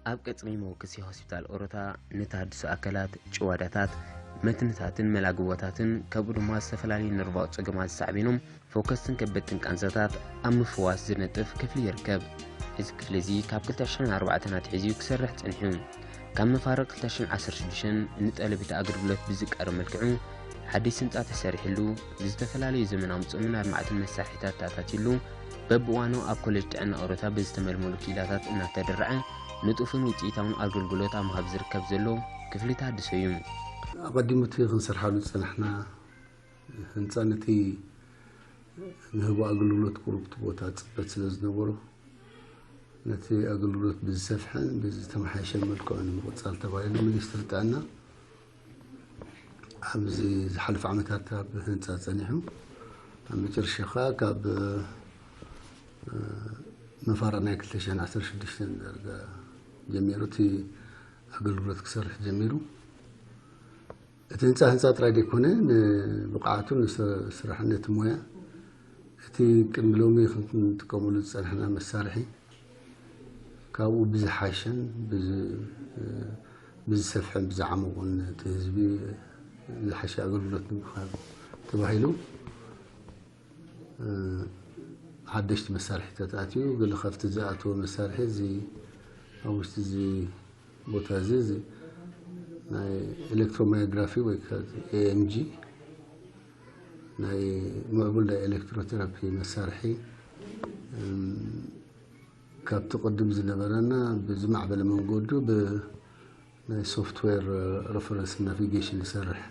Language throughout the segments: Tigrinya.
ኣብ ቀጽሪ መወከሲ ሆስፒታል ኦሮታ ንተሃድሶ ኣካላት፣ ጭዋዳታት፣ መትንታትን መላግቦታትን፣ ከምኡ ድማ ዝተፈላለዩ ነርቫዊ ጸገማት ዝሳዕቤኖም ፎከስትን ከበድትን ቃንዛታት ኣብ ምፍዋስ ዝነጥፍ ክፍሊ ይርከብ። እዚ ክፍሊ እዚ ካብ ክልተ ሽሕን ኣርባዕተን ኣትሒዙ ክሰርሕ ጸኒሑ። ካብ መፋርቕ ክልተ ሽሕን ዓሰርተ ሽዱሽተን ንጠለብቲ ኣገልግሎት ብዝቀርብ መልክዑ ሓዲስ ህንጻ ተሰሪሕሉ፣ ዝተፈላለዩ ዘመናዊ ምጹምን ኣድማዕትን መሳርሒታት ተኣታትዩሉ፣ በብእዋኑ ኣብ ኮሌጅ ጥዕና ኦሮታ ብዝተመልመሉ ክኢላታት እናተደረዐ ንጡፍን ውጽኢታውን ኣገልግሎት ኣብ ምሃብ ዝርከብ ዘሎ ክፍሊ ተሃድሶ እዩ። ኣቐዲሙ እቲ ክንሰርሓሉ ዝጸናሕና ህንጻ ነቲ ንህቦ ኣገልግሎት ቁሩብ እቲ ቦታ ጽበት ስለ ዝነበሮ፣ ነቲ ኣገልግሎት ብዝሰፍሐን ብዝተመሓየሸን መልክዑ ንምቕጻል ተባሂሉ ሚኒስትሪ ጥዕና ኣብዚ ዝሓለፈ ዓመታት ኣብ ህንጻ ጸኒሑ፣ ኣብ መጨረሻ ከኣ ካብ፣ እ፣ መፋርቕ ናይ ክልተ ሽሕን ዓሰርተ ሽዱሽተን ዳርጋ ጀሚሩ እቲ ኣገልግሎት ክሰርሕ ጀሚሩ። እቲ ህንጻ ህንጻ ጥራይ ዘይኮነ፣ ንብቕዓቱ፣ ንስራሕን ነቲ ሞያ፣ እቲ ቅድሚ ሎሚ ክንጥቀመሉ ዝጸናሕና መሳርሒ ካብኡ ብዝሓሸን ብዝ-፣ ብዝሰፍሐን ብዝዓመቑን እቲ ህዝቢ ዝሓሸ ኣገልግሎት ንምሃብ ተባሂሉ፣ እ፣ ሓደሽቲ መሳርሒታት ኣትዩ። ገለ ካብቲ ዝኣተወ መሳርሒ እዚ ኣብ ውሽጢ እዚ ቦታ እዚ፣ እዚ ናይ ኤሌክትሮማዮግራፊ ወይ ከዓ ኤኤምጂ፣ ናይ ምዕቡል ናይ ኤሌክትሮቴራፒ መሳርሒ፣ እም፣ ካብቲ ቅድም ዝነበረና ብዝማዕበለ መንገዱ ብ-፣ ናይ ሶፍትዌር ረፈረንስ ናቪጌሽን ዝሰርሕ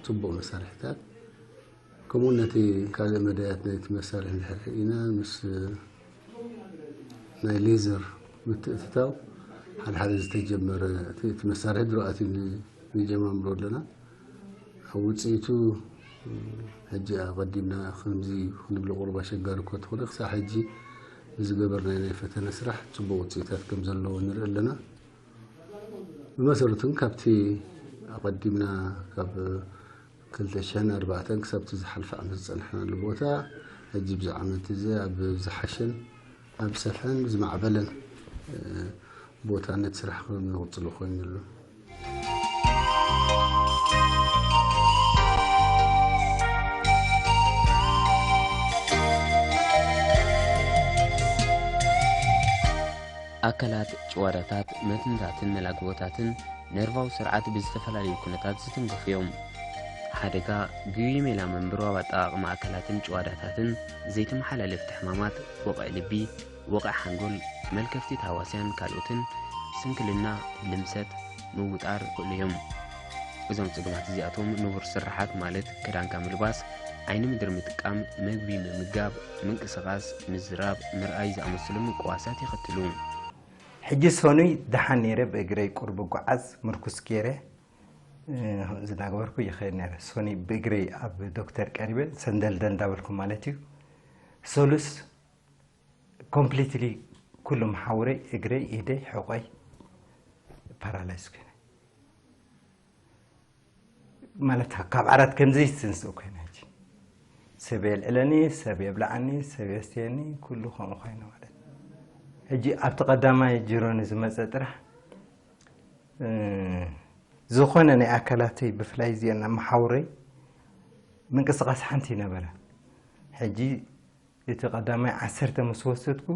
ጽቡቕ መሳርሒታት፣ ከምኡ ነቲ ካልእ መዳያት ናይቲ መሳርሒ እንድሕር ርኢና፣ ምስ ናይ ሌዘር ምትእትታው ሓደ ሓደ ዝተጀመረ፣ እቲ፣ እቲ መሳርሒ ድሮ ኣትዩ ን-፣ ንጀማምሮ ኣለና። ኣብ ውጽኢቱ፣ ሕጂ ኣቐዲምና ከምዚ ክንብሎ ቁሩብ ኣሸጋሪ እኳ እንተኾነ፣ ክሳዕ ሕጂ ብዝገበርናዮ ናይ ፈተነ ስራሕ ጽቡቕ ውጽኢታት ከም ዘለዎ ንርኢ ኣለና። ብመሰረቱ ግን ካብቲ ኣቐዲምና ካብ ክልተ ሽሕን ኣርባዕተን ክሳብ እቲ ዝሓልፈ ዓመት ዝጸናሕናሉ ቦታ፣ ሕጂ ብዚ ዓመት እዚ ኣብ ዝሓሸን ኣብ ዝሰፍሐን ዝማዕበለን፣ እ፣ ቦታ ነቲ ስራሕ ከም ንቕጽሎ ኮይኑ ኣሎ። ኣካላት፣ ጭዋዳታት፣ መትንታትን መላግቦታትን ነርቫዊ ስርዓት ብዝተፈላለዩ ኩነታት ዝትንክፉ እዮም። ሓደጋ፣ ግዩይ ሜላ መንብሮ ኣብ ኣጠቓቕማ ኣካላትን ጭዋዳታትን፣ ዘይተመሓላለፍቲ ሕማማት፣ ወቕዒ ልቢ፣ ወቕዒ ሓንጎል፣ መልከፍቲ ተሃዋስያን ካልኦትን፣ ስንክልና፣ ልምሰት፣ ምውጣር ይኽእሉ እዮም። እዞም ጸገማት እዚኣቶም ንቡር ስርሓት ማለት ክዳንካ ምልባስ፣ ዓይኒ ምድሪ ምጥቃም፣ መግቢ ምምጋብ፣ ምንቅስቓስ፣ ምዝራብ፣ ምርኣይ ዝኣመሰሉ ምቅዋሳት የኸትሉ። ሕጂ ሰኑይ ደሓን ነይረ፣ ብእግረይ ቁሩብ እጓዓዝ ምርኩስ ገይረ፣ እ፣ ከምዚ እናገበርኩ ይኸይድ ነይረ። ሰኑይ ብእግረይ ኣብ ዶክተር ቀሪበ፣ ሰንደልደል እንዳበልኩ ማለት እዩ። ሰሉስ ኮምፕሊትሊ ኩሉ መሓውረይ፣ እግረይ፣ ኢደይ፣ ሕቖይ ፓራላይዝ ኮይነ። ማለት ካብ ዓራት ከም ዘይትንስእ ኮይነ። ሕጂ ሰብ የልዕለኒ፣ ሰብ የብልዓኒ፣ ሰብ የስትየኒ፣ ኩሉ ከምኡ ኮይነ ማለት እዩ። ሕጂ ኣብቲ ቀዳማይ ጅሮኒ ዝመጸ ጥራሕ፣ እ፣ ዝኾነ ናይ ኣካላተይ ብፍላይ እዚአን ኣብ መሓውረይ ምንቅስቓስ ሓንቲ ነበረ። ሕጂ እቲ ቀዳማይ ዓሰርተ ምስ ወሰድኩ፣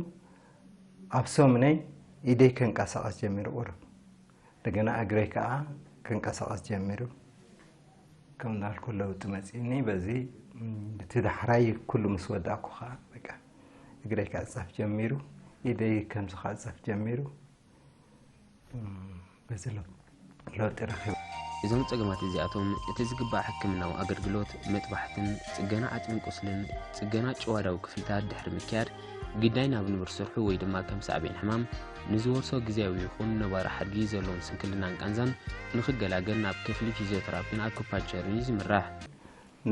ኣብ ሰሙነይ ኢደይ ከንቀሳቐስ ጀሚሩ ቁሩብ። እንደገና እግረይ ከኣ ከንቀሳቐስ ጀሚሩ። ከም እንዳልኩ ለውጢ መጺእኒ። በዚ፣ ም፣ እቲ ዳሕራይ ኩሉ ምስ ወዳእኩ ከኣ በቃ እግረይ ክዕጸፍ ጀሚሩ፣ ኢደይ ከምዚ ክዕጸፍ ጀሚሩ። ም፣ በዚ ለውጢ ረኺበ። እዞም ጸገማት እዚኣቶም እቲ ዝግባእ ሕክምናዊ ኣገልግሎት፣ መጥባሕትን ጽገና ዓጽምን ቁስልን፣ ጽገና ጭዋዳዊ ክፍልታት ድሕሪ ምክያድ፣ ግዳይ ናብ ንቡር ስርሑ ወይ ድማ ከም ሳዕቤን ሕማም ንዝወርሶ ግዝያዊ ይኹን ነባሪ ሓድጊ ዘለዎም ስንክልናን ቃንዛን ንኽገላገል ናብ ክፍሊ ፊዚዮተራፒን ኣኩፓንቸርን እዩ ዝምራሕ።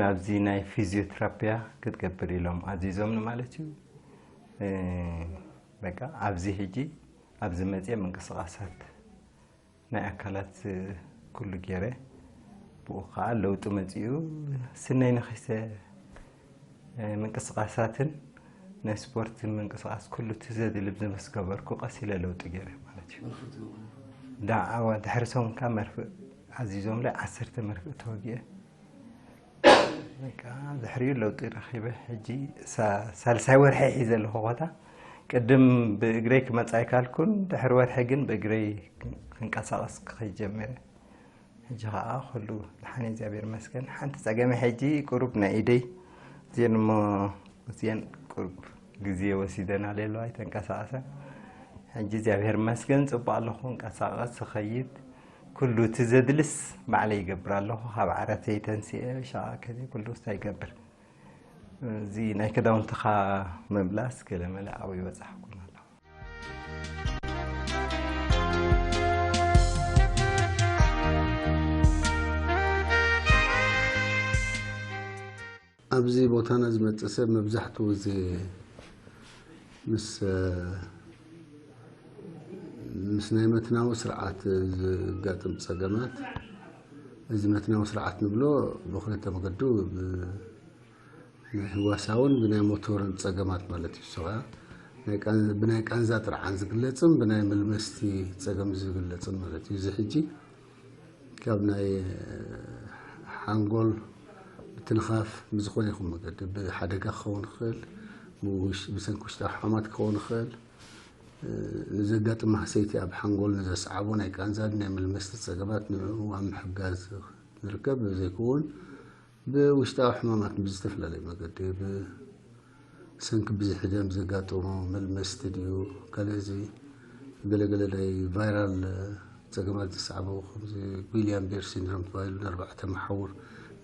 ናብዚ ናይ ፊዚዮተራፒያ ክትገብር ኢሎም ኣዚዞምኒ ማለት እዩ። እ፣ በቃ ኣብዚ ሕጂ ኣብዚ መጽየ ምንቅስቓሳት ናይ ኣካላት ኩሉ ገይረ፣ ብኡ ኸዓ ለውጢ መጺኡ፣ ስነይ ነኺሰ፣ ምንቅስቓሳትን ናይ ስፖርት ምንቅስቃስ ኩሉ እቲ ዘድሊ ብዝመስ ገበርኩ ቀስ ኢለ ለውጢ ገይረ ማለት እዩ። ዳዓዋ ድሕሪ ሰሙን ካብ መርፍእ ኣዚዞምለ ዓሰርተ መርፍእ ተወጊአ። በቃ ድሕሪኡ ለውጢ ረኺበ። ሕጂ ሳ- ሳልሳይ ወርሒ ሒዘ ኣለኹ ኮታ። ቅድም ብእግረይ ክመጽእ ኣይካልኩን፣ ድሕሪ ወርሒ ግን ብእግረይ ክንቀሳቐስ ክኸይድ ጀሚረ። ሕጂ ከዓ ኩሉ ደሓን እግዚኣብሔር ይመስገን። ሓንቲ ጸገመ ሕጂ ቁሩብ ናይ ኢደይ እዚአን እሞ እዚአን ቁሩብ ግዜ ወሲደን ኣለዋ ኣይተንቀሳቐሰን። ሕጂ እግዚኣብሔር ይመስገን ጽቡቕ ኣለኹ፣ እንቀሳቐስ፣ እኸይድ፣ ኩሉ እቲ ዘድልስ ባዕለይ ይገብር ኣለኹ። ካብ ዓረተይ ተንሲአ ሻዓ ከዚ ኩሉ ውስታ ይገብር። እዚ ናይ ክዳውንትኻ ምምላስ ገለ መለ ኣብኡ ይበጻሕኩን ኣለኹ። ኣብዚ ቦታና ዝመጽእ ሰብ መብዛሕትኡ እዚ ምስ ምስ ናይ መትናዊ ስርዓት ዝጋጥም ጸገማት፣ እዚ መትናዊ ስርዓት ንብሎ ብክልተ መገዱ፣ ብ- ናይ ህዋሳውን ብናይ ሞቶርን ጸገማት ማለት እዩ። እሱ ኸኣ ናይ ቃን- ብናይ ቃንዛ ጥርዓን ዝግለጽን ብናይ መልመስቲ ጸገም ዝግለጽን ማለት እዩ። እዚ ሕጂ ካብ ናይ ሓንጎል ምትንኻፍ ብዝኾነ ይኹን መገዲ ብሓደጋ ክኸውን ይኽእል፣ ብውሽ- ብሰንኪ ውሽጣዊ ሕማማት ክኸውን ይኽእል። ንዘጋጥም ማህሰይቲ ኣብ ሓንጎል ንዘስዓቦ ናይ ቃንዛን ናይ መልመስቲ ጸገማት ንዕኡ ኣብ ምሕጋዝ ንርከብ። ዘይከውን ብውሽጣዊ ሕማማት ብዝተፈላለዩ መገዲ ብሰንኪ ብዝሒ ደም ዘጋጥሞ መልመስቲ ድዩ ካልእ እዚ ገለገለ ናይ ቫይራል ጸገማት ዘስዓቦ ከምዚ ዊልያም ቤር ሲንድሮም ተባሂሉ ንኣርባዕተ መሓውር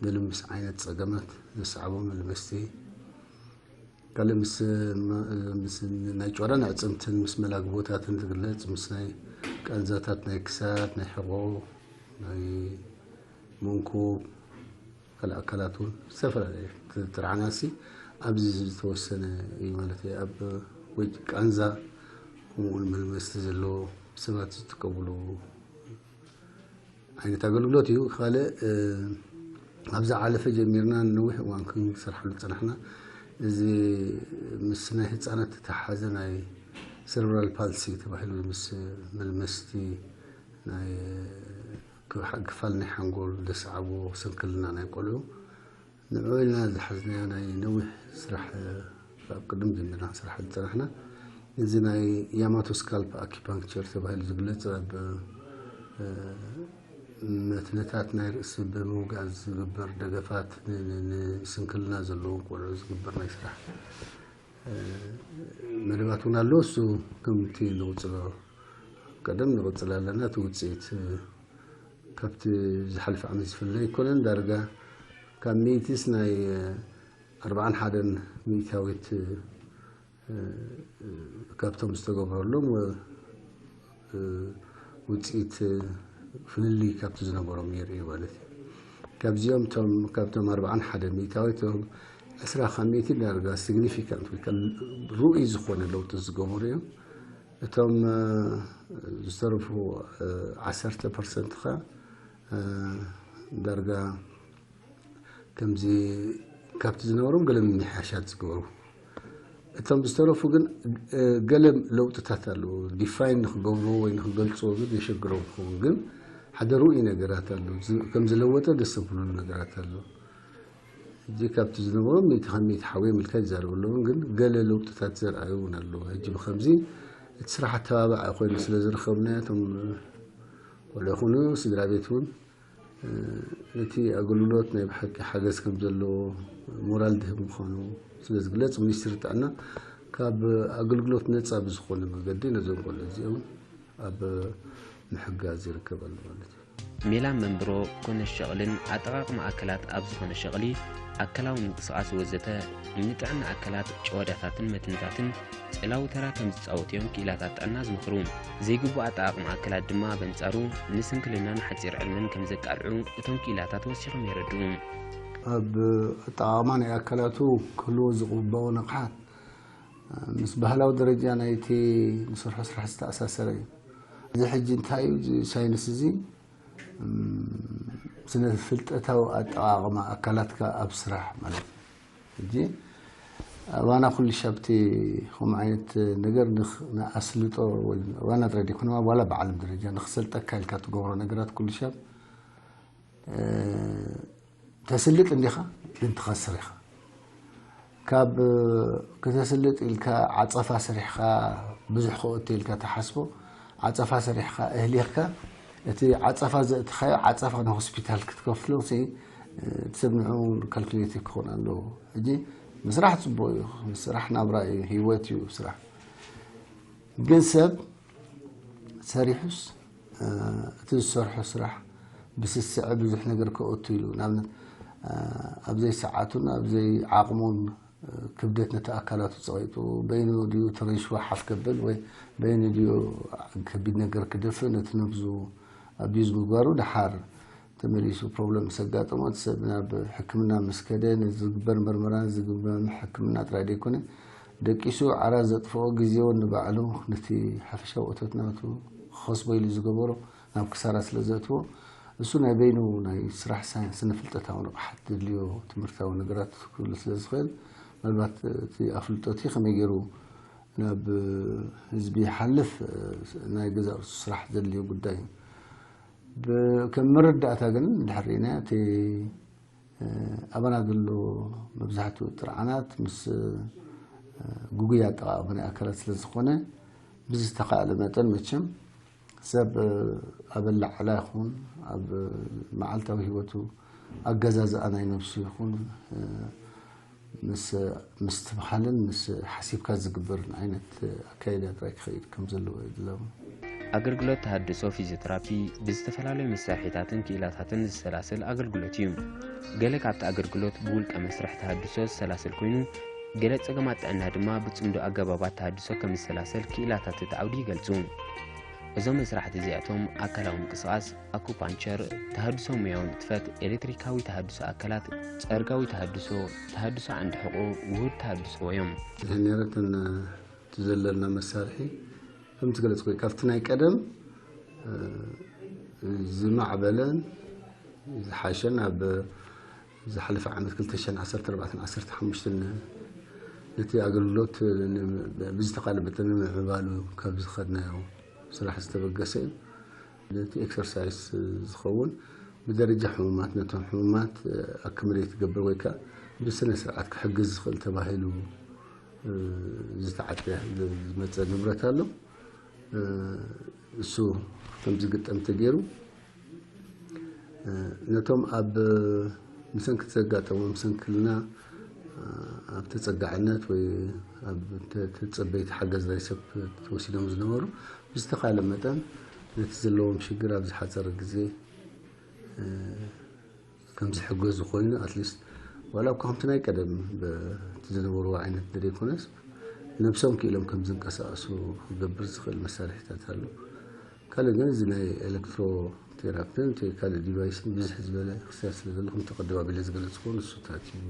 ዝልምስ ዓይነት ጸገማት ዘስዓቦ መልመስቲ ካልእ ምስ ምስ ናይ ጨረን ኣዕፅምትን ምስ መላግቦታትን ዝግለፅ ምስ ናይ ቃንዛታት ናይ ክሳድ ናይ ሕቆ ናይ መንኩብ ካልእ ኣካላት እውን ዝተፈላለየ ትርዓናሲ ኣብዚ ዝተወሰነ እዩ ማለት እዩ። ኣብ ወይ ቃንዛ ከምኡውን መልመስቲ ዘለዎ ሰባት ዝጥቀምሉ ዓይነት ኣገልግሎት እዩ። ካልእ ኣብ ዝሓለፈ ጀሚርና ንነዊሕ እዋን ክንሰርሓሉ ዝፀናሕና እዚ ምስ ናይ ህፃናት ዝተተሓሓዘ ናይ ሰረብራል ፓልሲ ተባሂሉ ምስ መልመስቲ ናይ ክፋል ናይ ሓንጎል ዘስዓቦ ስንክልና ናይ ቆልዑ ንዕኡ ኢልና ዝሓዝናዮ ናይ ነዊሕ ስራሕ ካብ ቅድም ጀሚርና ክንሰርሓሉ ዝፀናሕና እዚ ናይ ያማቶ ስካልፕ ኣኪፓንክቸር ተባሂሉ ዝግለፅ ኣብ መትንታት ናይ ርእሲ ብምውጋእ ዝግበር ደገፋት ንስንክልና ዘለዎም ቆልዑ ዝግበር ናይ ስራሕ መደባት እውን ኣሎ። እሱ ከምቲ ንቕፅሎ ቀደም ንቕፅል ኣለና። እቲ ውፅኢት ካብቲ ዝሓለፈ ዓመት ዝፍለ ኣይኮነን። ዳርጋ ካብ ሚእትስ ናይ ኣርባዓን ሓደን ሚእታዊት ካብቶም ዝተገብረሎም ውፅኢት ፍልልይ ካብቲ ዝነበሮም የርእዩ ማለት እዩ። ካብዚኦም እቶም ካብቶም ኣርባዓን ሓደ ሚእታዊት እቶም ዕስራ ካብ ሚእቲ ዳርጋ ሲግኒፊካንት ወይ ከዓ ርኡይ ዝኾነ ለውጢ ዝገበሩ እዮም። እቶም ዝተረፉ ዓሰርተ ፐርሰንት ኸ ዳርጋ ከምዚ ካብቲ ዝነበሮም ገለ ምምሕያሻት ዝገበሩ እቶም ዝተረፉ ግን ገለ ለውጥታት ኣለዉ። ዲፋይን ንክገብርዎ ወይ ንክገልፅዎ ግን የሸግሮም ክኸውን ግን ሓደ ርኡይ ነገራት ኣሎ። ከም ዝለወጠ ደስ ዝብሉ ነገራት ኣሎ። ሕጂ ካብቲ ዝነበሮም ሚእቲ ካብ ሚእቲ ሓወየ ምልካ ይዛረቡ ኣለዉ ግን ገለ ለውጥታት ዘርኣዩ እውን ኣለዉ። ሕጂ ብከምዚ እቲ ስራሕ ኣተባባዒ ኮይኑ ስለ ዝረኸብናዮ እቶም ቆልዑ ይኹኑ ስድራ ቤት እውን ነቲ ኣገልግሎት ናይ ብሓቂ ሓገዝ ከም ዘለዎ ሞራል ድህብ ምዃኑ ስለ ዝግለጽ ሚኒስትሪ ጥዕና ካብ ኣገልግሎት ነጻ ብዝኾነ መገዲ ነዞም ቆልዑ እዚኦም ኣብ ምሕጋዝ ይርከብ ኣሎ ማለት እዩ። ሜላ መንብሮ ኮነ ሸቕልን ኣጠቓቕማ ኣካላት ኣብ ዝኾነ ሸቕሊ፣ ኣካላዊ ምንቅስቓስ ወዘተ ንጥዕና ኣካላት፣ ጭዋዳታትን መትንታትን ፅላዊ ተራ ከም ዝፃወቱ እዮም ክኢላታት ጥዕና ዝምኽሩ። ዘይግቡእ ኣጠቓቕማ ኣካላት ድማ በንፃሩ ንስንክልናን ሓፂር ዕድመን ከም ዘቃልዑ እቶም ክኢላታት ወሲኾም የረድኡ። ኣብ ኣጠቓቕማ ናይ ኣካላቱ ክህልዎ ዝግበኦ ንቕሓት ምስ ባህላዊ ደረጃ ናይቲ ንሰርሖ ስራሕ ዝተኣሳሰረ እዩ። እዚ ሕጂ እንታይ እዩ እዚ ሳይንስ እዚ ስነ ፍልጠታዊ ኣጠቓቕማ ኣካላትካ ኣብ ስራሕ ማለት እዩ። ሕጂ ኣባና ኩሉ ሻብ እቲ ከምኡ ዓይነት ነገር ንኽ- ንኣስልጦ ወይ ኣባና ጥራይ ዘይኮነ ዋላ ብዓለም ደረጃ ንኽሰልጠካ ኢልካ ትገብሮ ነገራት ኩሉ ሻብ ተስልጥ እንዲኻ ግን ትኸስር ኢኻ። ካብ ከተስልጥ ኢልካ ዓጸፋ ስሪሕኻ ብዙሕ ክእቱ ኢልካ ትሓስቦ ዓጸፋ ስሪሕኻ እህሊኽካ እቲ ዓጸፋ ዘእትኻዮ ዓጸፋ ንሆስፒታል ክትከፍሎ እቲ ሰብ ንዕኡ ካልኩሌት ክኾን ኣለዎ። ሕጂ ምስራሕ ጽቡቅ እዩ። ስራሕ ናብራ እዩ፣ ህይወት እዩ ስራሕ። ግን ሰብ ሰሪሑስ እቲ ዝሰርሖ ስራሕ ብስስዐ ብዙሕ ነገር ከእቱ ኢሉ ንኣብነት ኣብ ዘይሰዓቱን ኣብ ዘይዓቕሙን ክብደት ነቲ ኣካላቱ ጸቒጡ በይኑ ድዩ ተረንሽዋ ሓፍ ከብል ወይ በይኑ ድዩ ከቢድ ነገር ክደፍእ ነቲ ነብዙ ኣቢዩዝ ምግባሩ ደሓር ተመሊሱ ፕሮብለም ምስ ኣጋጠሞ እቲ ሰብ ናብ ሕክምና ምስ ከደ ንዝግበር መርመራን ዝግበር ሕክምና ጥራይ ዘይኮነ ደቂሱ ዓራት ዘጥፍኦ ግዜ እውን ንባዕሉ ነቲ ሓፈሻዊ እቶት ናቱ ክኸስቦ ኢሉ ዝገበሮ ናብ ክሳራ ስለ ዘእትዎ እሱ ናይ በይኑ ናይ ስራሕ ሳይንስ ንፍልጠታዊ ንቕሓት ዘድልዮ ትምህርታዊ ነገራት ክህሉ ስለ ዝኽእል ምናልባት እቲ ኣፍልጦ እቲ ከመይ ገይሩ ናብ ህዝቢ ይሓልፍ ናይ ገዛ ርእሱ ስራሕ ዘድልዮ ጉዳይ እዩ። ከም መረዳእታ ግን እንድሕር ርኢና እቲ ኣባና ዘሎ መብዛሕትኡ ጥርዓናት ምስ ጉጉይ ኣጠቓቕማ ናይ ኣካላት ስለ ዝኾነ ብዝተኻእለ መጠን መቸም ሰብ ኣብ ኣላዕላ ይኹን ኣብ መዓልታዊ ህይወቱ ኣገዛዝኣ ናይ ነብሱ ይኹን ምስ ምስትብሃልን ምስ ሓሲብካ ዝግበርን ዓይነት ኣካይዳ ጥራይ ክኸይድ ከም ዘለዎ ይድለው። ኣገልግሎት ተሃድሶ ፊዚዮተራፒ ብዝተፈላለዩ መሳርሒታትን ክኢላታትን ዝሰላሰል ኣገልግሎት እዩ። ገለ ካብቲ ኣገልግሎት ብውልቀ መስርሕ ተሃድሶ ዝሰላሰል ኮይኑ፣ ገለ ጸገማት ጥዕና ድማ ብጽምዶ ኣገባባት ተሃድሶ ከም ዝሰላሰል ክኢላታት እቲ ዓውዲ ይገልጹ። እዞም መስራሕቲ እዚኣቶም ኣካላዊ ምንቅስቓስ፣ ኣኩፓንቸር፣ ተሃድሶ ሙያዊ ንጥፈት፣ ኤሌክትሪካዊ ተሃድሶ ኣካላት፣ ጸርጋዊ ተሃድሶ፣ ተሃድሶ ዓንዲ ሕቖ፣ ውሁድ ተሃድሶ ወዮም። ድሕን ነረተን እቲ ዘለና መሳርሒ ከምቲ ገለጽ ወይ ካብቲ ናይ ቀደም ዝማዕበለን ዝሓሸን ኣብ ዝሓለፈ ዓመት ክልተ ሽሕን ዓሰርተ ኣርባዕተን ዓሰርተ ሓሙሽተን ነቲ ኣገልግሎት ብዝተኻለ መጠን ንምዕባሉ ካብ ዝኸድናዮ ስራሕ ዝተበገሰ እዩ። ነቲ ኤክሰርሳይስ ዝኸውን ብደረጃ ሕሙማት ነቶም ሕሙማት ኣክምሬት ትገብር ወይ ከዓ ብስነ ስርዓት ክሕግዝ ዝኽእል ተባሂሉ ዝተዓጠ ዝመፀ ንብረት ኣሎ። እሱ ከምዚ ግጠም ተገይሩ ነቶም ኣብ ብሰንኪ ዘጋጠሞም ስንክልና ኣብ ተፀጋዕነት ወይ ኣብ ተፀበይቲ ሓገዝ ናይ ሰብ ተወሲዶም ዝነበሩ ብዝተኻለ መጠን ነቲ ዘለዎም ሽግር ኣብ ዝሓፀረ ግዜ ከም ዝሕገዙ ኮይኑ ኣትሊስት ዋላ እኳ ከምቲ ናይ ቀደም እቲ ዝነበርዎ ዓይነት ዘይኮነስ ነብሶም ክኢሎም ከም ዝንቀሳቀሱ ክገብር ዝኽእል መሳርሒታት ኣሎ። ካልእ ግን እዚ ናይ ኤሌክትሮ ቴራፒን እቲ ካልእ ዲቫይስን ብዝሕ ዝበለ ክስያ ስለ ዘሎ ከምቲ ቅድም ኣቢለ ዝገለፅኩዎ ንሱታት እዩ።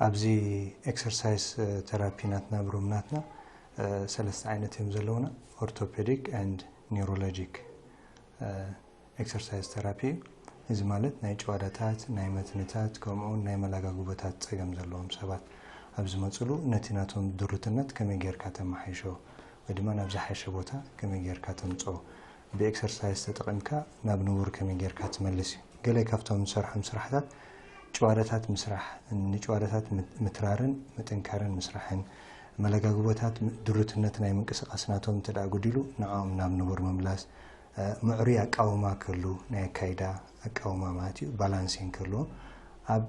ኣብዚ ኤክሰርሳይስ ተራፒ ናትና ብሩም ናትና ሰለስተ ዓይነት እዮም ዘለውና፣ ኦርቶፔዲክ ኤንድ ኒውሮሎጂክ ኤክሰርሳይዝ ተራፒ እዩ። እዚ ማለት ናይ ጭዋዳታት፣ ናይ መትንታት ከምኡ እውን ናይ መላጋግቦታት ጸገም ዘለዎም ሰባት ኣብ ዝመጽሉ ነቲ ናቶም ድሩትነት ከመይ ጌርካ ተመሓይሾ ወይ ድማ ናብ ዝሓሸ ቦታ ከመይ ጌርካ ተምጽኦ ብኤክሰርሳይዝ ተጠቒምካ ናብ ንቡር ከመይ ጌርካ ትመልስ እዩ። ገለ ካብቶም ንሰርሖም ስራሕታት ጭዋዳታት ምስራሕ፣ ንጭዋዳታት ምትራርን ምጥንካርን ምስራሕን፣ መለጋግቦታት ድሩትነት ናይ ምንቅስቓስ ናቶም እንተ ደኣ ጎዲሉ ንዕኦም ናብ ንቡር ምምላስ፣ ምዕሩይ ኣቃውማ ክህሉ ናይ ኣካይዳ ኣቃውማ ማለት እዩ ባላንሲን ክህልዎም ኣብ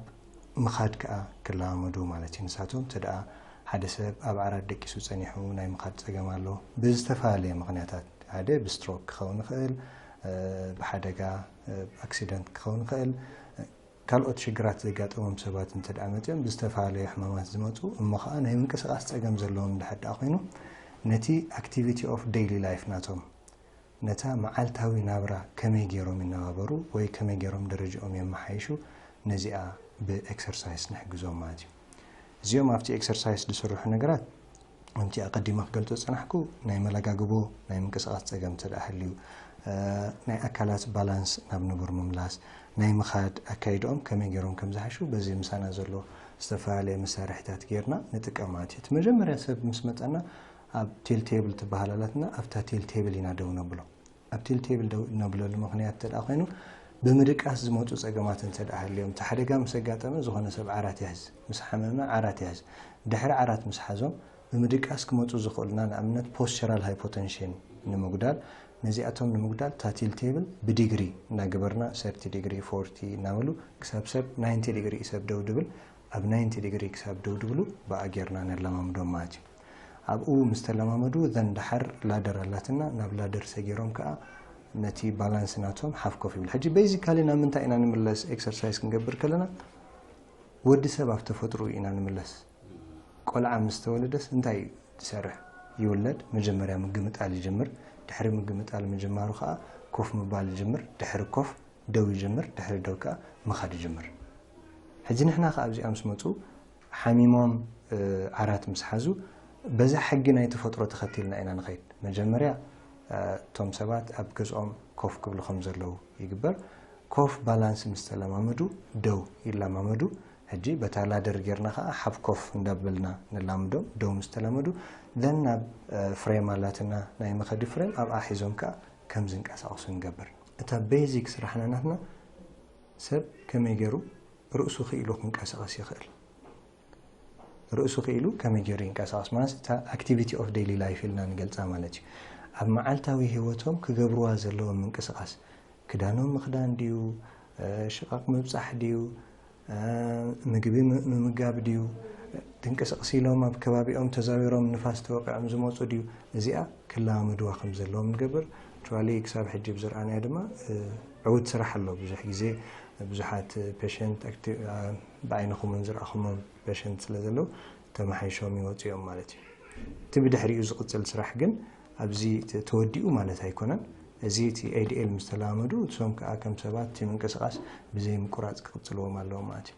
ምኻድ ከኣ ክለማመዱ ማለት እዩ። ንሳቶም እንተ ደኣ ሓደ ሰብ ኣብ ዓራት ደቂሱ ጸኒሑ ናይ ምኻድ ጸገም ኣሎ ብዝተፈላለየ ምኽንያታት፣ ሓደ ብስትሮክ ክኸውን ይኽእል፣ ብሓደጋ ኣክሲደንት ክኸውን ይኽእል፣ ካልኦት ሽግራት ዘጋጠሞም ሰባት እንተ ደኣ መጺኦም ብዝተፈላለየ ሕማማት ዝመጹ እሞ ከኣ ናይ ምንቅስቓስ ጸገም ዘለዎም እንድሕር ደኣ ኮይኑ ነቲ ኣክቲቪቲ ኦፍ ዴይሊ ላይፍ ናቶም ነታ መዓልታዊ ናብራ ከመይ ገይሮም ይነባበሩ ወይ ከመይ ገይሮም ደረጃኦም የመሓይሹ ነዚኣ ብኤክሰርሳይስ ንሕግዞም ማለት እዩ። እዚኦም ኣብቲ ኤክሰርሳይስ ዝስርሑ ነገራት ከምቲ ኣቐዲመ ክገልጾ ዝጸናሕኩ፣ ናይ መለጋግቦ ናይ ምንቅስቓስ ጸገም እንተ ደኣ ሃልዩ፣ እ፣ ናይ ኣካላት ባላንስ ናብ ንቡር ምምላስ፣ ናይ ምኻድ ኣካይድኦም ከመይ ገይሮም ከም ዝሓሹ በዚ ምሳና ዘሎ ዝተፈላለየ መሳርሒታት ጌርና ንጥቀም ማለት እዩ። እቲ መጀመርያ ሰብ ምስ መጸና ኣብ ቲል ቴብል ትበሃል ኣላትና፣ ኣብታ ቲል ቴብል ኢና ደው ነብሎ። ኣብ ቲል ቴብል ደው ነብለሉ ምኽንያት እንተ ደኣ ኮይኑ፣ ብምድቃስ ዝመጹ ጸገማት እንተ ደኣ ሃልዮም፣ እቲ ሓደጋ ምስ ኣጋጠመ ዝኾነ ሰብ ዓራት ይሕዝ፣ ምስ ሓመመ ዓራት ይሕዝ። ድሕሪ ዓራት ምስ ሓዞም፣ ብምድቃስ ክመጹ ዝኽእሉና፣ ንኣብነት ፖስቸራል ሃይፖተንሽን ንምጉዳል፣ ነዚኣቶም ንምጉዳል እታ ቲል ቴብል ብዲግሪ እናገበርና፣ ሰርቲ ዲግሪ፣ ፎርቲ እናበሉ ክሳብ ሰብ ናይንቲ ዲግሪ ሰብ ደው ድብል፣ ኣብ ናይንቲ ዲግሪ ክሳብ ደው ድብሉ ብኣ ጌርና ነለማምዶም ማለት እዩ። ኣብኡ ምስ ተለማመዱ ዘን ደሓር ላደር ኣላትና፣ ናብ ላደር ሰጊሮም ከኣ ነቲ ባላንስ ናቶም ሓፍ ኮፍ ይብል። ሕጂ ቤዚካሊ ናብ ምንታይ ኢና ንምለስ? ኤክሰርሳይዝ ክንገብር ከለና ወዲ ሰብ ኣብ ተፈጥሮ ኢና ንምለስ። ቆልዓ ምስ ተወለደስ እንታይ እዩ ዝሰርሕ? ይውለድ፣ መጀመርያ ምግምጣል ይጅምር፣ ድሕሪ ምግምጣል ምጅማሩ ከኣ ኮፍ ምባል ይጅምር፣ ድሕሪ ኮፍ ደው ይጅምር፣ ድሕሪ ደው ከኣ ምኻድ ይጅምር። ሕጂ ንሕና ከኣ ኣብዚኣ ምስ መጹ ሓሚሞም፣ እ፣ ዓራት ምስ ሓዙ፣ በዛ ሕጊ ናይ ተፈጥሮ ተኸቲልና ኢና ንኸይድ። መጀመርያ፣ እ፣ እቶም ሰባት ኣብ ገዝኦም ኮፍ ክብሉ ከም ዘለዉ ይግበር። ኮፍ ባላንስ ምስ ተለማመዱ፣ ደው ይለማመዱ። ሕጂ በታ ላደር ጌርና ከኣ ሓፍ ኮፍ እንዳበልና ንላምዶም፣ ደው ምስ ተለመዱ፣ ዘን ናብ፣ እ፣ ፍሬም ኣላትና፣ ናይ መኸዲ ፍሬም፣ ኣብኣ ሒዞም ከኣ ከም ዝንቀሳቐሱ ንገብር። እታ ቤዚክ ስራሕና ናትና፣ ሰብ ከመይ ገይሩ ርእሱ ክኢሉ ክንቀሳቐስ ይኽእል? ርእሱ ክኢሉ ከመይ ገይሩ ይንቀሳቐስ ማለት እታ ኣክቲቪቲ ኦፍ ዴይሊ ላይፍ ኢልና ንገልጻ ማለት እዩ። ኣብ መዓልታዊ ህይወቶም ክገብርዋ ዘለዎም ምንቅስቓስ፣ ክዳኖም ምኽዳን ድዩ፣ እ፣ ሽቓቕ ምብጻሕ ድዩ፣ እ፣ ምግቢ ም-፣ ምምጋብ ድዩ፣ ትንቅስቕስ ኢሎም ኣብ ከባቢኦም ተዛዊሮም ንፋስ ተወቂዖም ዝመጹ ድዩ፣ እዚኣ ክለማመድዋ ከም ዘለዎም ንገብር። ኣክቹዋሊ ክሳብ ሕጂ ብዝረኣናዮ ድማ፣ እ፣ ዕዉት ስራሕ ኣሎ። ብዙሕ ግዜ ብዙሓት ፔሸንት ኣክቲ-፣ እ፣ ብዓይንኹም እውን ዝረኣኹሞም ፔሸንት ስለ ዘለዉ ተመሓይሾም ይወጹ እዮም ማለት እዩ። እቲ ብድሕሪኡ ዝቕጽል ስራሕ ግን ኣብዚ ተ-፣ ተወዲኡ ማለት ኣይኮነን። እዚ እቲ ኤ ዲ ኤል ምስ ተለማመዱ፣ እሶም ከኣ ከም ሰባት እቲ ምንቅስቓስ ብዘይ ምቁራጽ ክቕጽልዎም ኣለዎም ማለት እዩ።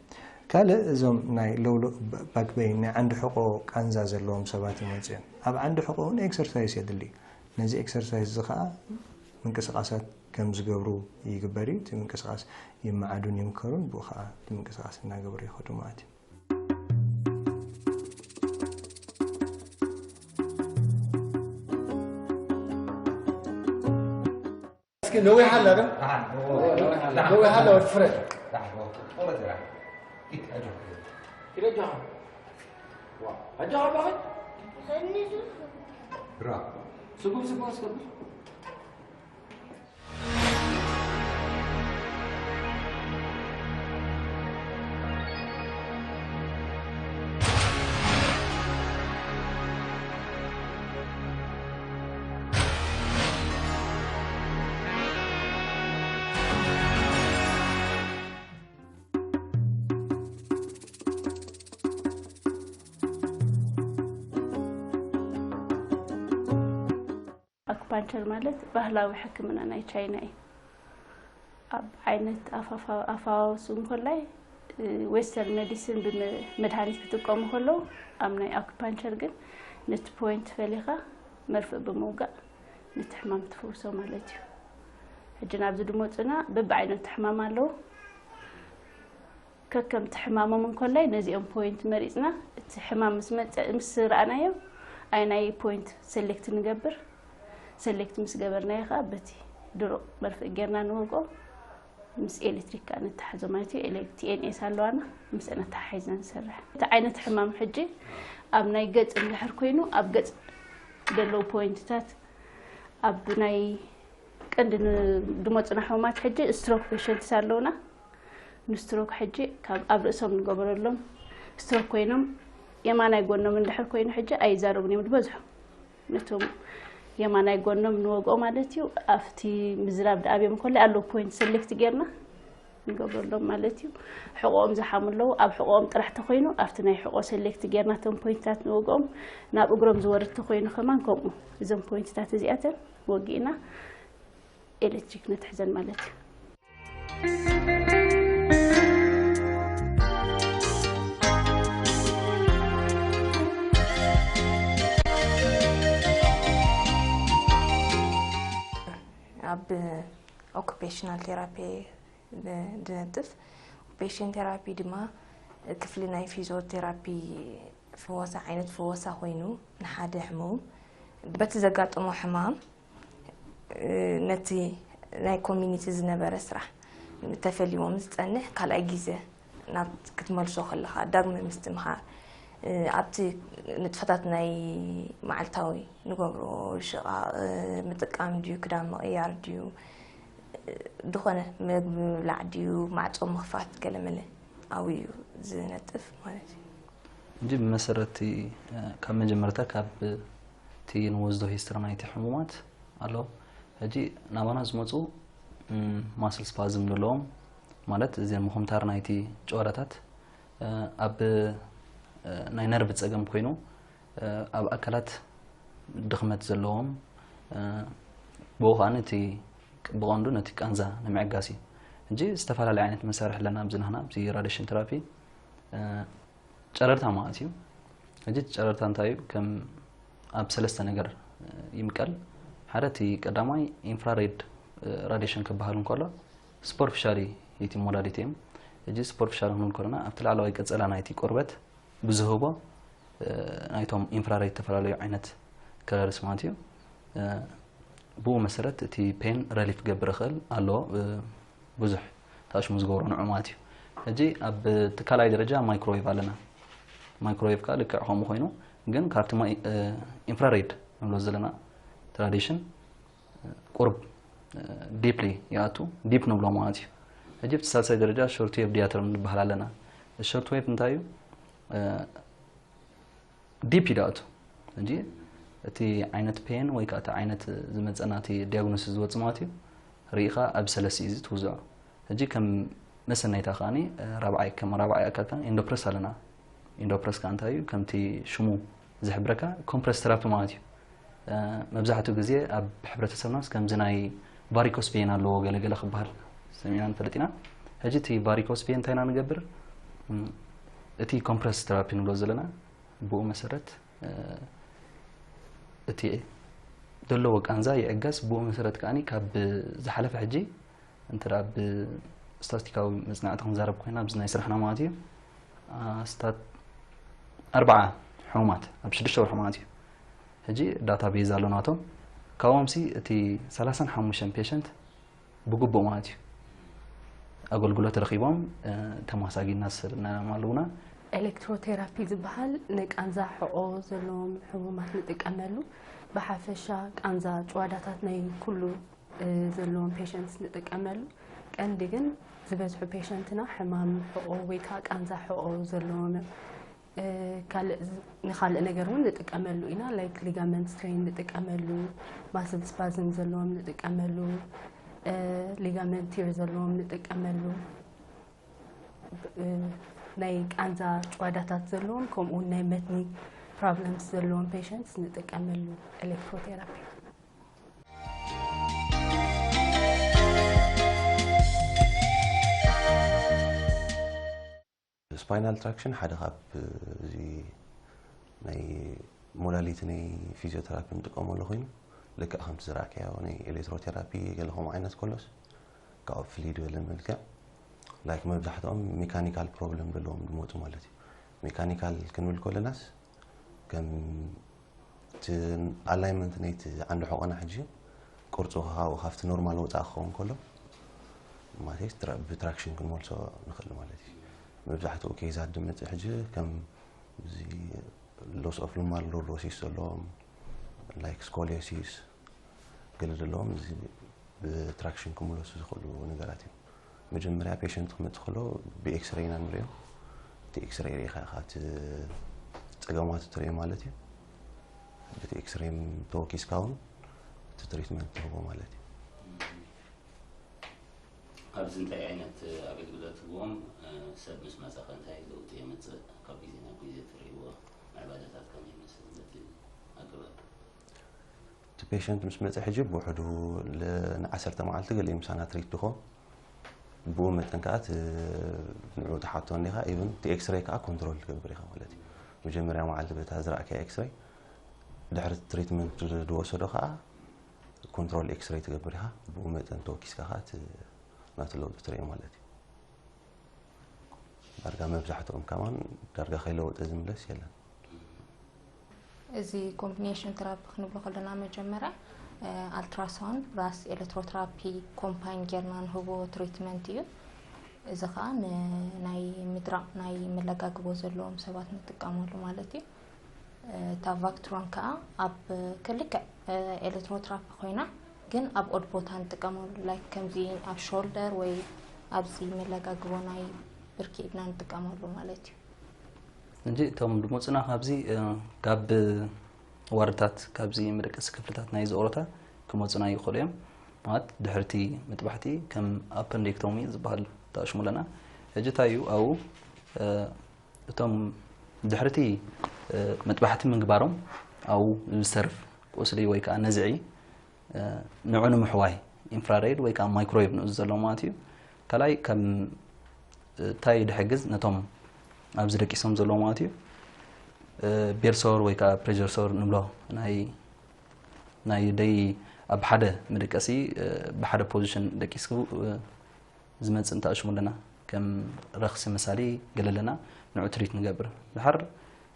ካልእ እዞም ናይ ሎው ሎ-፣ ባ-፣ ባክ ፔይን፣ ናይ ዓንዲ ሕቖ ቃንዛ ዘለዎም ሰባት ይመጹ እዮም። ኣብ ዓንዲ ሕቖ እውን ኤክሰርሳይስ የድሊ። ነዚ ኤክሰርሳይስ እዚ ከኣ ምንቅስቓሳት ከም ዝገብሩ ይግበር እዩ። እቲ ምንቅስቓስ ይመዓዱን ይምከሩን፣ ብኡ ከኣ እቲ ምንቅስቓስ እናገበሩ ይኸዱ ማለት እዩ። እስኪ ነዊሕ ኣላ ዶ? ደሓን፣ ኦ፣ ነዊሕ ኣላ። ነዊሕ ኣላ፣ ወዲ ፍረ። ደሓን፣ ኦ፣ ኦ፣ ደሓን። ኪድ፣ ኣጆ። ኪድ፣ ኣጆ። ዋ፣ ኣጆ፣ ኣባኺ? ብራ። ስጉም፣ ስጉም ኣስገቡ። ኣኩፓንቸር ማለት ባህላዊ ሕክምና ናይ ቻይና እዩ። ኣብ ዓይነት ኣፋፋ-፣ ኣፋዋውስ እንኮላይ፣ እ፣ ዌስተርን ሜዲሲን ብመ-፣ መድሃኒት ክጥቀሙ ከለዉ፣ ኣብ ናይ ኣኩፓንቸር ግን ነቲ ፖይንት ፈሊኻ መርፍእ ብምውጋእ ነቲ ሕማም ትፍውሶ ማለት እዩ። ሕጂ ናብዚ ድመፁና በብዓይነቱ ሕማም ኣለዉ። ከከምቲ ሕማሞም እንኮላይ ነዚኦም ፖይንት መሪፅና እቲ ሕማም ምስ መፀ-፣ ምስ ረኣናዮ ኣየናይ ፖይንት ሰሌክት ንገብር። ሰሌክት ምስ ገበርናዮ ከዓ በቲ ድሩቕ መርፍእ ጌርና ንወግኦ። ምስ ኤሌክትሪክ ከዓ ነተሓሕዞ ማለት እዩ። ኤሌ-፣ ቲ ኤን ኤስ ኣለዋና፣ ምስአን ኣተሓሒዝና ንሰርሕ። እቲ ዓይነት ሕማም ሕጂ ኣብ ናይ ገፅ እንድሕር ኮይኑ ኣብ ገፅ ዘለዉ ፖይንትታት ኣብ ናይ ቀንዲ ን-፣ ድመፁና ሕሙማት ሕጂ ስትሮክ ፔሸንትስ ኣለውና። ንስትሮክ ሕጂ ካብ ኣብ ርእሶም ንገበረሎም። ስትሮክ ኮይኖም የማናይ ጎኖም እንድሕር ኮይኑ ሕጂ ኣይዛረቡን እዮም ዝበዝሑ። ነቶም የማናይ ጎኖም ንወግኦ ማለት እዩ። ኣብቲ ምዝራብ ድኣብዮም ከሎ ኣለዉ ፖይንት ሰሌክት ጌርና ንገብረሎም ማለት እዩ። ሕቖኦም ዝሓሙ ኣለዉ። ኣብ ሕቖኦም ጥራሕ ተኮይኑ ኣብቲ ናይ ሕቖ ሰሌክት ጌርና እቶም ፖይንትታት ንወግኦም። ናብ እግሮም ዝወርድ ተኮይኑ ከማን ከምኡ። እዞም ፖይንትታት እዚኣተን ወጊእና ኤሌክትሪክ ነትሕዘን ማለት እዩ። ኣብ occupational therapy ድነጥፍ። Occupational therapy ድማ ክፍሊ ናይ ፊዚዮቴራፒ ፍወሳ፣ ዓይነት ፍወሳ ኮይኑ፣ ንሓደ ሕሙም በቲ ዘጋጠሞ ሕማም ነቲ ናይ ኮሚኒቲ ዝነበረ ስራሕ ተፈልይዎም ዝጸንሕ ካልኣይ ግዜ ናብ ክትመልሶ ከለኻ፣ ዳግመ ምስትምሃር፣ ኣብቲ ንጥፈታት ናይ መዓልታዊ ንገብሮ ሽቓቕ፣ ምጥቃም ድዩ፣ ክዳን ምቕያር ድዩ፣ ዝኾነ ምግቢ ምብላዕ ድዩ፣ ማዕጾ ምኽፋት፣ ገለመለ ኣብኡ እዩ ዝነጥፍ ማለት እዩ። እንጂ ብመሰረት እቲ፣ ካብ መጀመርታ ካብ እቲ ንወስዶ ሂስትሪ ናይቲ ሕሙማት ኣሎ። ሕጂ ናባና ዝመፁ ማስል ስፓዝም ዘለዎም፣ ማለት እዚን ምኹምታር ናይቲ ጭዋዳታት፣ ኣብ ናይ ነርቭ ፀገም ኮይኑ፣ ኣብ ኣካላት ድኽመት ዘለዎም፣ ብኡ ከዓ ነቲ ብቐንዱ ነቲ ቃንዛ ንምዕጋስ እዩ። ሕጂ ዝተፈላለየ ዓይነት መሳርሒ ኣለና ኣብዚ ናህና፣ ኣብዚ ራዲሽን ቴራፒ። ጨረርታ ማለት እዩ። ሕጂ እቲ ጨረርታ እንታይ እዩ? ከም ኣብ ሰለስተ ነገር ይምቀል። ሓደ እቲ ቀዳማይ ኢንፍራሬድ ራዲሽን ክበሃል እንከሎ፣ ሱፐርፊሻሊ ሂቲንግ ሞዳሊቲ እዮም። ሕጂ ሱፐርፊሻሊ ክንብል ከለና ኣብቲ ላዕለዋይ ቀጸላ ናይቲ ቆርበት ብዝህቦ ናይቶም ኢንፍራሬድ ዝተፈላለዩ ዓይነት ከለርስ ማለት እዩ። ብኡ መሰረት እቲ ፔን ረሊፍ ክገብር ይኽእል ኣሎ። ብዙሕ ታሽሙ ዝገብሮ ንዑ ማለት እዩ። ሕጂ ኣብ ትካላዊ ደረጃ ማይክሮዌቭ ኣለና። ማይክሮዌቭ ከዓ ልክዕ ከምኡ ኮይኑ፣ ግን ካብቲ ኢንፍራሬድ ንብሎ ዘለና ራዲሽን ቁርብ ዲፕሊ ይኣቱ፣ ዲፕ ንብሎ ማለት እዩ። ሕጂ ብቲ ሳልሳይ ደረጃ ሾርት ዌቭ ዲያትርም ንበሃል ኣለና። ሾርት ዌቭ እንታይ እዩ? ዲፕ ይዳእቱ እንጂ እቲ ዓይነት ፔን ወይ ከዓ እቲ ዓይነት ዝመፀና እቲ ዲያግኖሲስ ዝወፅ ማለት እዩ። ርኢኻ ኣብ ሰለስተ እዩ ትውዝዖ። ሕጂ ከም መሰነይታ ከዓኒ ራብዓይ፣ ከም ራብዓይ ኣካል ከዓኒ ኢንዶፕረስ ኣለና። ኢንዶፕረስ ከዓ እንታይ እዩ? ከምቲ ሽሙ ዝሕብረካ ኮምፕረስ ቴራፒ ማለት እዩ። መብዛሕትኡ ግዜ ኣብ ሕብረተሰብናስ ከምዚ ናይ ቫሪኮስ ቬን ኣለዎ ገለገለ ክበሃል ሰሚዕና ንፈልጥ ኢና። ሕጂ እቲ ቫሪኮስ ቬን እንታይ ኢና ንገብር? እቲ ኮምፕረስ ቴራፒ ንብሎ ዘለና ብኡ መሰረት እቲ ዘለዎ ቃንዛ ይዕገስ። ብኡ መሰረት ከዓኒ ካብ ዝሓለፈ ሕጂ እንተ ደኣ ብስታስቲካዊ መጽናዕቲ ክንዛረብ ኮይና ኣብዚ ናይ ስራሕና ማለት እዩ፣ ኣስታት ኣርባዓ ሕሙማት ኣብ ሽዱሽተ ወርሒ ማለት እዩ። ሕጂ ዳታ ቤዝ ኣሎ ናቶም። ካብኦም ሲ እቲ ሰላሳን ሓሙሽተን ፔሸንት ብግቡእ ማለት እዩ ኣገልግሎት ረኺቦም ተማሳጊና ዝሰደድናዮም ኣለውና። ኤሌክትሮቴራፒ ዝበሃል ንቃንዛ ሕቆ ዘለዎም ሕሙማት ንጥቀመሉ። ብሓፈሻ ቃንዛ ጭዋዳታት ናይ ኩሉ ዘለዎም ፔሸንትስ ንጥቀመሉ። ቀንዲ ግን ዝበዝሑ ፔሸንትና ሕማም ሕቆ ወይ ከዓ ቃንዛ ሕቆ ዘለዎም እዮም። ካልእ፣ ንኻልእ ነገር እውን ንጥቀመሉ ኢና። ላይክ ሊጋመንት ስትሬን ንጥቀመሉ፣ ማስል ስፓዝም ዘለዎም ንጥቀመሉ፣ ሊጋመንት ቲር ዘለዎም ንጥቀመሉ፣ ናይ ቃንዛ ጭዋዳታት ዘለዎም ከምኡ እውን ናይ መትኒ ፕሮብለምስ ዘለዎም ፔሸንትስ ንጥቀመሉ ኤሌክትሮቴራፒ። ስፓይናል ትራክሽን ሓደ ካብ እዚ ናይ ሞዳሊቲ ናይ ፊዚዮቴራፒ ንጥቀመሉ ኮይኑ፣ ልክዕ ከምቲ ዝረኣካዮ ናይ ኤሌክትሮቴራፒ ገለ ከምኡ ዓይነት ከሎስ ካብኡ ፍልይ ዝበለ መልክዕ፣ ላይክ መብዛሕትኦም ሜካኒካል ፕሮብለም ዘለዎም ዝመፁ ማለት እዩ። ሜካኒካል ክንብል ከለናስ ከም እቲ ኣላይመንት ናይቲ ዓንዲ ሕቆና ሕጂ ቅርፁ ካብኡ ካብቲ ኖርማል ወፃእ ክኸውን ከሎ ማለት ብትራክሽን ክንመልሶ ንኽእል ማለት እዩ። መብዛሕትኡ ኬዛት ዝመፅእ ሕጂ ከም እዚ ሎስ ኦፍ ሉማር ሎርዶሲስ ዘለዎም ላይክ ስኮሊዮሲስ ገለ ዘለዎም እዚ ብትራክሽን ክምለሱ ዝኽእሉ ነገራት እዮም። መጀመርያ ፔሸንት ክመፅእ ከሎ ብኤክስሬይ ኢና ንሪኦ። እቲ ኤክስሬይ ርኢኻ ኢኻ እቲ ፀገማቱ ትርኢ ማለት እዩ። በቲ ኤክስሬይ ተወኪስካ እውን እቲ ትሪትመንት ትህቦ ማለት እዩ። ኣብዚ እንታይ ዓይነት ኣገልግሎት ህብዎም? ሰብ ምስ መፀኸ እንታይ ለውጢ የምፅእ? ካብ ግዜ ናብ ግዜ ትርእይዎ ምዕባለታት ከመይ ይመስል በቲ ኣገባብ? እቲ ፔሸንት ምስ መፀ ሕጂ ብውሕዱ ንዓሰርተ መዓልቲ ገሊኡ ምሳና ትሪት ድኾ ብኡ መጠን ከዓ ንዑ ትሓቶ እንዲኻ ኢቨን እቲ ኤክስሬይ ከዓ ኮንትሮል ትገብር ኢኻ ማለት እዩ። መጀመርያ መዓልቲ በታ ዝረእከያ ኤክስሬይ ድሕሪ ትሪትመንት ዝወሰዶ ከዓ ኮንትሮል ኤክስሬይ ትገብር ኢኻ። ብኡ መጠን ተወኪስካ ኸዓ እቲ ናቱ ለውጢ ትርእዮ ማለት እዩ። ዳርጋ መብዛሕትኦም ከማን ዳርጋ ከይለወጠ ዝምለስ የለን። እዚ ኮምቢኔሽን ቴራፒ ክንብሎ ከለና መጀመርያ ኣልትራሳውንድ ፕላስ ኤሌክትሮቴራፒ ኮምባይን ጌርና ንህቦ ትሪትመንት እዩ። እዚ ከዓ ናይ ምድራቕ ናይ መለጋግቦ ዘለዎም ሰባት ንጥቀመሉ ማለት እዩ። እታ ቫክትሮን ከዓ ኣብ ክልክዕ ኤሌክትሮቴራፒ ኮይና ግን ኣብ ኦድ ቦታ ንጥቀመሉ፣ ላይክ ከምዚ ኣብ ሾልደር ወይ ኣብዚ መለጋግቦ ናይ ብርኪ ኢድና ንጥቀመሉ ማለት እዩ። እንጂ እቶም ድመፁና ካብዚ ካብ ዋርድታት ካብዚ መደቀሲ ክፍልታት ናይ ዝኦሮታ ክመፁና ይኽእሉ እዮም። ማለት ድሕርቲ ምጥባሕቲ ከም ኣፐንዴክቶሚ ዝበሃል ተኣሽሙ ኣለና። ሕጂ እንታይ እዩ ኣብኡ እቶም ድሕርቲ መጥባሕቲ ምግባሮም ኣብኡ ዝተርፍ ቁስሊ ወይ ከዓ ነዝዒ ንዑ ንምሕዋይ ኢንፍራሬድ ወይ ከዓ ማይክሮዌቭ ንኡ ዘሎ ማለት እዩ። ካልኣይ ከም እንታይ ድሕግዝ ነቶም ኣብዚ ደቂሶም ዘለዉ ማለት እዩ። ቤርሶር ወይ ከዓ ፕሬሸር ሶር ንብሎ ናይ ናይ ደይ ኣብ ሓደ መደቀሲ ብሓደ ፖዚሽን ደቂስኩ ዝመፅእ እንተኣሽሙ ኣለና ከም ረኽሲ መሳሊ ገለ ኣለና ንዑ ትሪት ንገብር ድሓር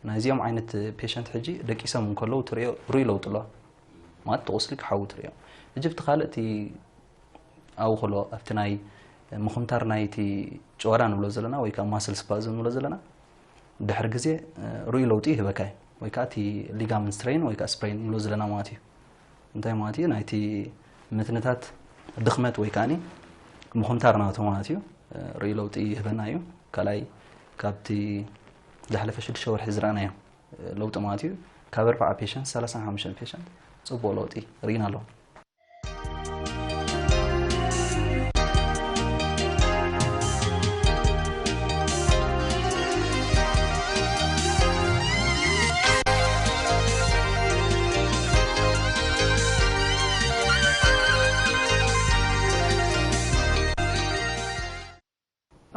ናይዚኦም ዓይነት ፔሸንት ሕጂ ደቂሶም እንከለዉ ትሪኦ ሩይ ለውጢ ኣለዋ ማለት ተቑስሊ ክሓዊ ትሪኦ ሕጂ ብቲ ካልእ እቲ ኣብኡ ከሎ ኣብቲ ናይ ምኹምታር ናይቲ ጭዋዳ ንብሎ ዘለና ወይ ከዓ ማስል ስፓዝም ንብሎ ዘለና ድሕሪ ግዜ ሩይ ለውጢ ይህበካ እዩ ወይ ከዓ እቲ ሊጋመንት ስትሬን ወይ ከዓ ስፕሬን ንብሎ ዘለና ማለት እዩ እንታይ ማለት እዩ ናይቲ ምትንታት ድኽመት ወይ ከዓ ምኹምታር ናቱ ማለት እዩ ሩይ ለውጢ ይህበና እዩ ካልኣይ ካብቲ ዝሓለፈ ሽዱሽተ ወርሒ ዝረኣናዮ ለውጢ ማለት እዩ ካብ ኣርባዓ ፔሸንት ሰላሳ ሓሙሽተ ፔሸንት ፅቡቅ ለውጢ ርኢና ኣለዎ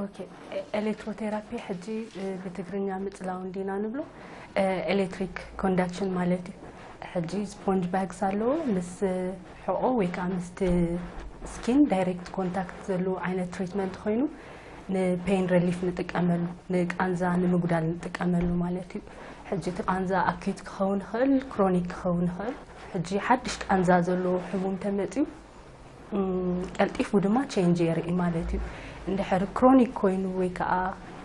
ኦኬ ኤሌክትሮቴራፒ ሕጂ ብትግርኛ ምጽላው እንዲና ንብሎ ኤሌክትሪክ ኮንዳክሽን ማለት እዩ። ሕጂ ስፖንጅ ባግስ ኣለዎ ምስ ሕቆ ወይ ከዓ ምስቲ ስኪን ዳይሬክት ኮንታክት ዘለዎ ዓይነት ትሪትመንት ኮይኑ ንፔን ሪሊፍ ንጥቀመሉ ንቃንዛ ንምጉዳል ንጥቀመሉ ማለት እዩ። ሕጂ እቲ ቃንዛ ኣኪዩት ክኸውን ይኽእል፣ ክሮኒክ ክኸውን ይኽእል። ሕጂ ሓድሽ ቃንዛ ዘለዎ ሕሙም ተመፅዩ ቀልጢፉ ድማ ቼንጅ የርኢ ማለት እዩ። እንድሕር ክሮኒክ ኮይኑ ወይ ከዓ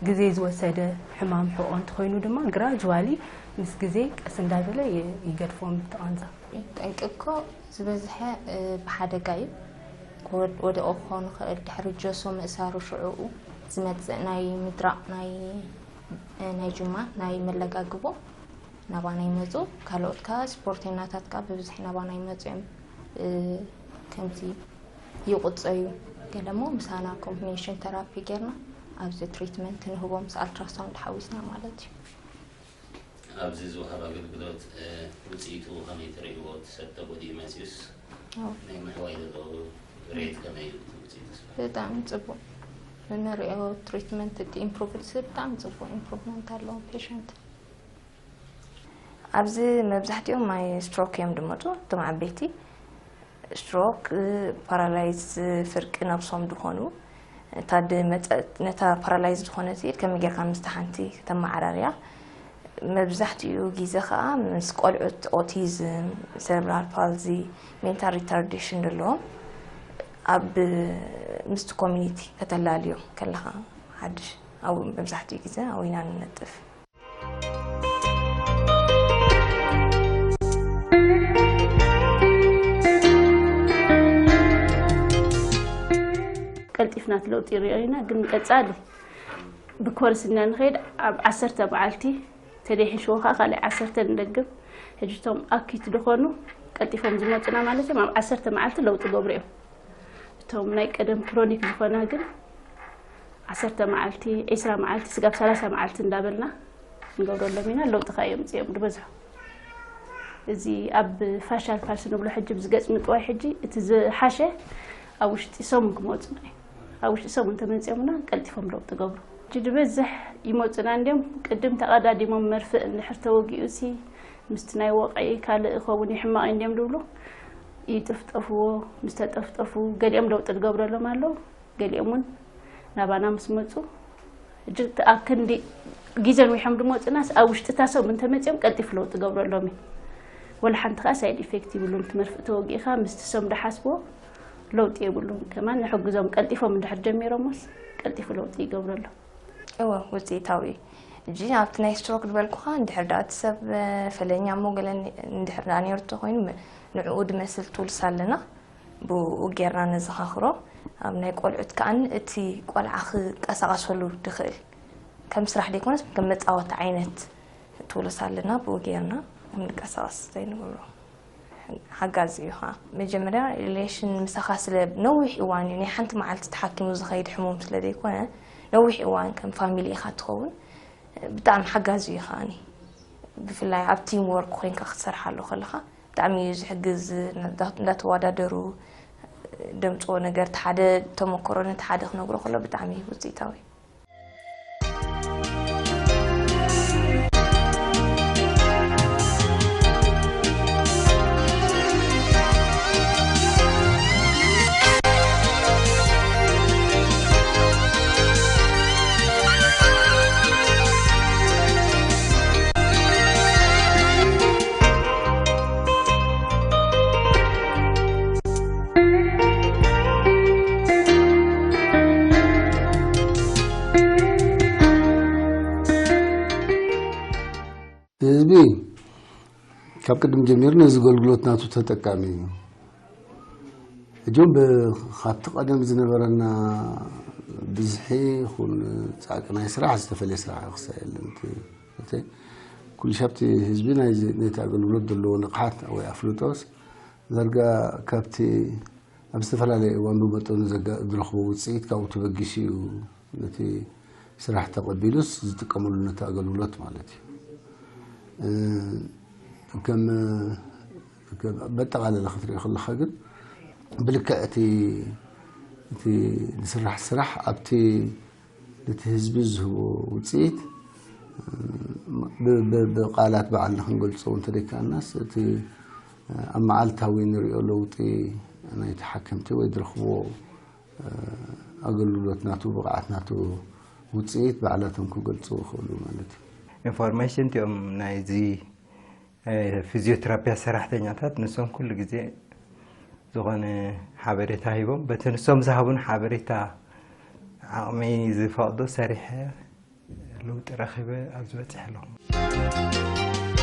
ግዜ ዝወሰደ ሕማም ሕቆ እንተኮይኑ ድማ ግራጅዋሊ ምስ ግዜ ቀስ እንዳበለ ይገድፎም ብተቃንዛ። ጠንቂ እኮ ዝበዝሐ ብሓደጋ እዩ። ወድኦ ክኾን ይኽእል ድሕሪ ጀሶ ምእሳሩ ሽዕኡ ዝመፅእ ናይ ምድራቕ ናይ ጅማ ናይ መለጋግቦ ናባና ይመፁ። ካልኦት ከዓ ስፖርተኛታት ከዓ ብብዝሒ ናባና ይመፁ እዮም። ከምዚ ይቁፀዩ። ገለሞ ምሳና ኮምቢኔሽን ተራፒ ጌርና ኣብዚ ትሪትመንት ንህቦ ምስ ኣልትራሳውንድ ሓዊስና ማለት እዩ። ኣብዚ ዝወሃብ ኣገልግሎት ውፅኢቱ ከመይ ትርእይዎ? እቲ ሰብ ተጎዲኡ መፅዩስ ናይ ምሕዋይ ዘለዎ ሬት ከመይ እዩ? ውፅኢቱ ብጣዕሚ ፅቡቅ እንሪኦ ትሪትመንት እቲ ኢምፕሩቭ ብጣዕሚ ፅቡቅ ኢምፕሩቭመንት ኣለዎ ፔሸንት። ኣብዚ መብዛሕትኦም ናይ ስትሮክ እዮም ድመፁ እቶም ዓበይቲ ስትሮክ ፓራላይዝ ፍርቂ ነብሶም ድኾኑ እታ ድመፀት ነታ ፓራላይዝ ዝኾነት ኢድ ከመይ ጌርካ ምስታ ሓንቲ ተመዓራርያ መብዛሕትኡ ግዜ ከዓ ምስ ቆልዑት ኦቲዝም፣ ሴረብራል ፓልዚ፣ ሜንታል ሪታርዴሽን ዘለዎም ኣብ ምስቲ ኮሚኒቲ ከተላልዮም ከለኻ ሓድሽ ኣብኡ መብዛሕትኡ ግዜ ኣብኡ ኢና ንነጥፍ። ቀልጢፍና እቲ ለውጢ ይሪኦ ኢና ግን ቀፃሊ ብኮርስ እና ንኸይድ ኣብ ዓሰርተ መዓልቲ ተደይሕሽዎ ከዓ ካልእ ዓሰርተ ንደግም ሕጂ እቶም ኣኪት ዝኾኑ ቀልጢፎም ዝመፁና ማለት እዮም ኣብ ዓሰርተ መዓልቲ ለውጢ ገብሩ እዮም እቶም ናይ ቀደም ክሮኒክ ዝኾና ግን ዓሰርተ መዓልቲ ዒስራ መዓልቲ ስጋብ ሰላሳ መዓልቲ እንዳበልና ንገብረሎም ኢና ለውጢ ከዓ የምፅኦም ዝበዝሑ እዚ ኣብ ፋሻል ፓልስ ንብሎ ሕጂ ብዝገፅ ምጥዋይ ሕጂ እቲ ዝሓሸ ኣብ ውሽጢ ሰሙን ክመፁ እዩ ኣብ ውሽጢ ሰሙን ተመፂኦምና ቀልጢፎም ለውጢ ገብሩ ሕጂ ዝበዝሕ ይመፁና እንዲዮም ቅድም ተቐዳዲሞም መርፍእ እንድሕር ተወጊኡ ሲ ምስቲ ናይ ወቕዒ ካልእ ኸውን ይሕመቕ እንዲዮም ዝብሉ ይጥፍጠፍዎ። ምስ ተጠፍጠፉ ገሊኦም ለውጢ ዝገብረሎም ኣለዉ። ገሊኦም እውን ናባና ምስ መፁ፣ ሕጂ እቲ ኣብ ክንዲ ግዜ ንዊሖም ዝመፁናስ፣ ኣብ ውሽጢ እታ ሰሙን እንተመፂኦም ቀልጢፉ ለውጢ ገብረሎም እዩ። ወላ ሓንቲ ከዓ ሳይድ ኢፌክት ይብሉን። እቲ መርፍእ ተወጊእካ ምስቲ ሰም ዝሓስብዎ ለውጢ የብሉን። ከማን ንሕግዞም፣ ቀልጢፎም እንድሕር ጀሚሮሞስ ቀልጢፉ ለውጢ ይገብረሎም። እወ፣ ውፅኢታዊ እዩ። ሕጂ ኣብቲ ናይ ስትሮክ ዝበልኩኻ፣ እንድሕር ደኣ እቲ ሰብ፣ እ፣ ፈለኛ እሞ ገለ ን-፣ እንድሕር ደኣ ነይሩ እንተኾይኑ፣ ም-፣ ንዕኡ ድመስል ቱልስ ኣለና። ብኡ ጌርና ነዘኻኽሮ። ኣብ ናይ ቆልዑት ከኣ እቲ ቆልዓ ክቀሳቐሰሉ ድኽእል፣ ከም ስራሕ ደይኮነስ ከም መጻወቲ ዓይነት ቱልስ ኣለና። ብኡ ጌርና ከም ንቀሳቐስ ዘይንገብሮ ሓጋዚ እዩ ኸዓ። መጀመርያ ሪሌሽን ምሳኻ ስለ ነዊሕ እዋን እዩ፣ ናይ ሓንቲ መዓልቲ ተሓኪሙ ዝኸይድ ሕሙም ስለ ዘይኮነ፣ ነዊሕ እዋን ከም ፋሚሊ ኢኻ ትኸውን። ብጣዕሚ ሓጋዚ እዩ ኸዓኒ። ብፍላይ ኣብ ቲም ወርክ ኮይንካ ክትሰርሓሉ ከለኻ ብጣዕሚ እዩ ዝሕግዝ። እንዳ-፣ እንዳተወዳደሩ ደምፅዎ ነገር፣ እቲ ሓደ ተመክሮ ነቲ ሓደ ክነግሮ ከሎ ብጣዕሚ እዩ ውፅኢታዊ። ህዝቢ ካብ ቅድም ጀሚሩ ነዚ ኣገልግሎት ናቱ ተጠቃሚ እዩ። ሕጂ እውን ብ-፣ ካብቲ ቀደም ዝነበረና ብዝሒ ይኹን ጻዕቂ ናይ ስራሕ ዝተፈለየ ስራሕ ክሳብ የለን። እቲ፣ እቲ ኩሉ ሻብቲ ህዝቢ ናይዚ፣ ነቲ ኣገልግሎት ዘለዎ ንቕሓት ወይ ኣፍልጦስ ዳርጋ ካብቲ ኣብ ዝተፈላለየ እዋን ብመጠኑ ዘጋ-፣ ዝረኽቦ ውጽኢት ካብኡ ተበጊሱ እዩ ነቲ ስራሕ ተቐቢሉስ ዝጥቀመሉ ነቲ ኣገልግሎት ማለት እዩ። እ፣ ከም፣ ከም በጠቓለለ ክትሪኦ ከለኻ ግን ብልክዕ እቲ፣ እቲ ዝስራሕ ስራሕ ኣብቲ ነቲ ህዝቢ ዝህቦ ውጽኢት ብ-፣ ብ-፣ ብቃላት ባዕልና ክንገልጾ እውን እንተደይከኣልናስ፣ እቲ ኣብ መዓልታዊ ንሪኦ ለውጢ ናይ ተሓከምቲ ወይ ዝረኽብዎ ኣገልግሎት ናቱ፣ ብቕዓት ናቱ ውጽኢት ባዕላቶም ክገልጹ ይኽእሉ ማለት እዩ። ኢንፎርሜሽን እቲኦም ናይዚ፣ እ፣ ፊዚዮቴራፒያ ሰራሕተኛታት ንሶም ኩሉ ግዜ ዝኾነ ሓበሬታ ሂቦም፣ በቲ ንሶም ዝሃቡን ሓበሬታ ዓቕሚ ዝፈቕዶ ሰሪሐ ለውጢ ረኺበ ኣብዚ በጺሐ ኣለኹ።